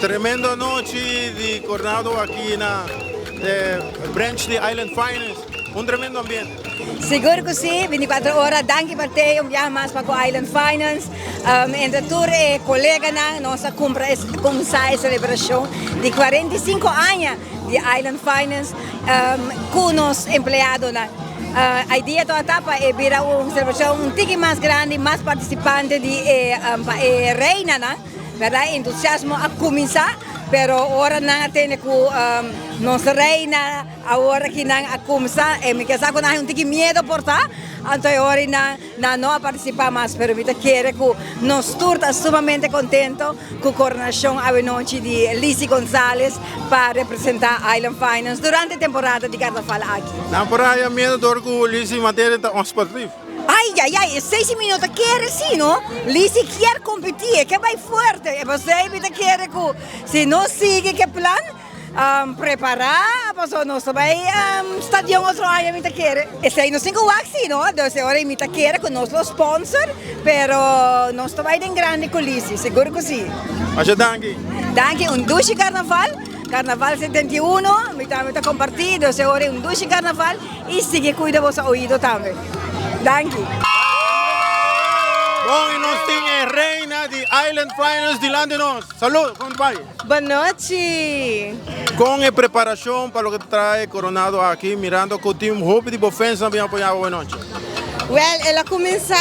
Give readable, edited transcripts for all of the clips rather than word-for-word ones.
Tremendo anochi di Coronado aki na e branch di Island Finest. Un tremendo ambiente. Sigur cu si, 24 ora. Danki pa tey un biaha mas pa cu Island Finance. Entre tur e coleganan nos a cumpra e cuminsa e celebracion di 45 aña di Island Finance cu nos empleadonan. Idea tabata pa e bira un celebracion un tiki mas grandi, mas participante di e pa e reinanan. Berdad e entusiasmo a cuminsa, pero ora nan a tende cu nos reina awor aki nan a cuminsa, e mi kesa cu nan hay un tiki miedo por ta, anto e ora nan nan no a participa mas, pero mi ta kere cu nos tur ta sumamente contento cu coronacion awenochi di Lizzy Gonzalez pa representa Island Finance durante e temporada di carnaval aki. Nan por haya miedo dor cu Lizzy mantiene ta onsportief. Ay ay ay esey si mi no ta kere si no Lizzy kier competi e ke bay fuerte e pasey mi ta kere cu si nos sigui ke plan prepara paso nos ta bay stadion otro aña mi ta kere esey nos tin cu wak si no dus e ora mi ta kere cu nos lo sponsor pero nos ta bay den grandi cu Lizzy sigur cu si. Masha danki. Danki un dushi carnaval. Carnaval 71 mi tambe ta comparti dus e ora e un dushi carnaval y sigui cuida boso oido tambe. Danki. Bon y nos tin e reina di Island Finals dilanti nos. Salud, con ta bay? Bonochi! Con e preparacion pa loke ta trae Coronado aki mirando cu tin hopi di bo fans nan bin apoya bo bonochi? Wel, el a cuminsa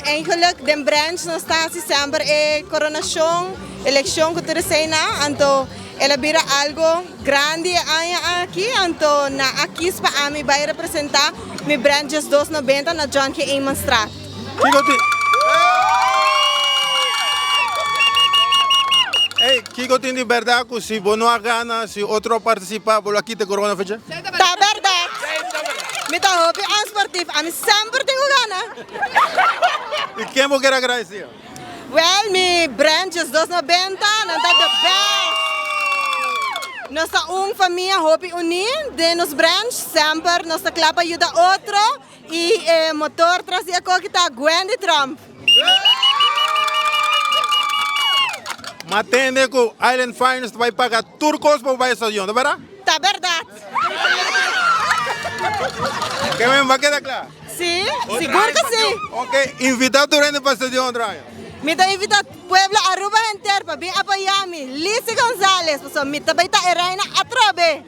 eigenlijk den branch nos ta haci semper e coronacion. Eleccion cu tur eseynan, anto el a bira algo grandi e aña aki, anto nan a kies pa ami bay representa mi brand 1290 na John K. Eemanstraat. Kico tin Ey, kico tin di berdad cu si bo no a gana, si otro a participa, bo lo a kita corona fecha? Ta berdad. Mi ta hopi onsportief, ami semper tin cu gana. Y ken bo kier agradeci? Wel mi brand 12 nobenta nan ta the best. Nos ta un famia hopi uní den nos branch semper nos ta kla pa yuda otro y e motor tras di e koki ta Gwendy Tromp. Ma tende ku Island Finest ta bai paga tur kos pa bo bai e stadion, ta berdad? Ta berdad. Ke men ba keda kla? Sí, sigur cu sí. Ok, invita tur hende pa stadion otro aña. Mi ta invita pueblo Aruba henter pa bin apoya mi, Lizzy Gonzalez, pasobra mi ta bay ta e reina atrobe.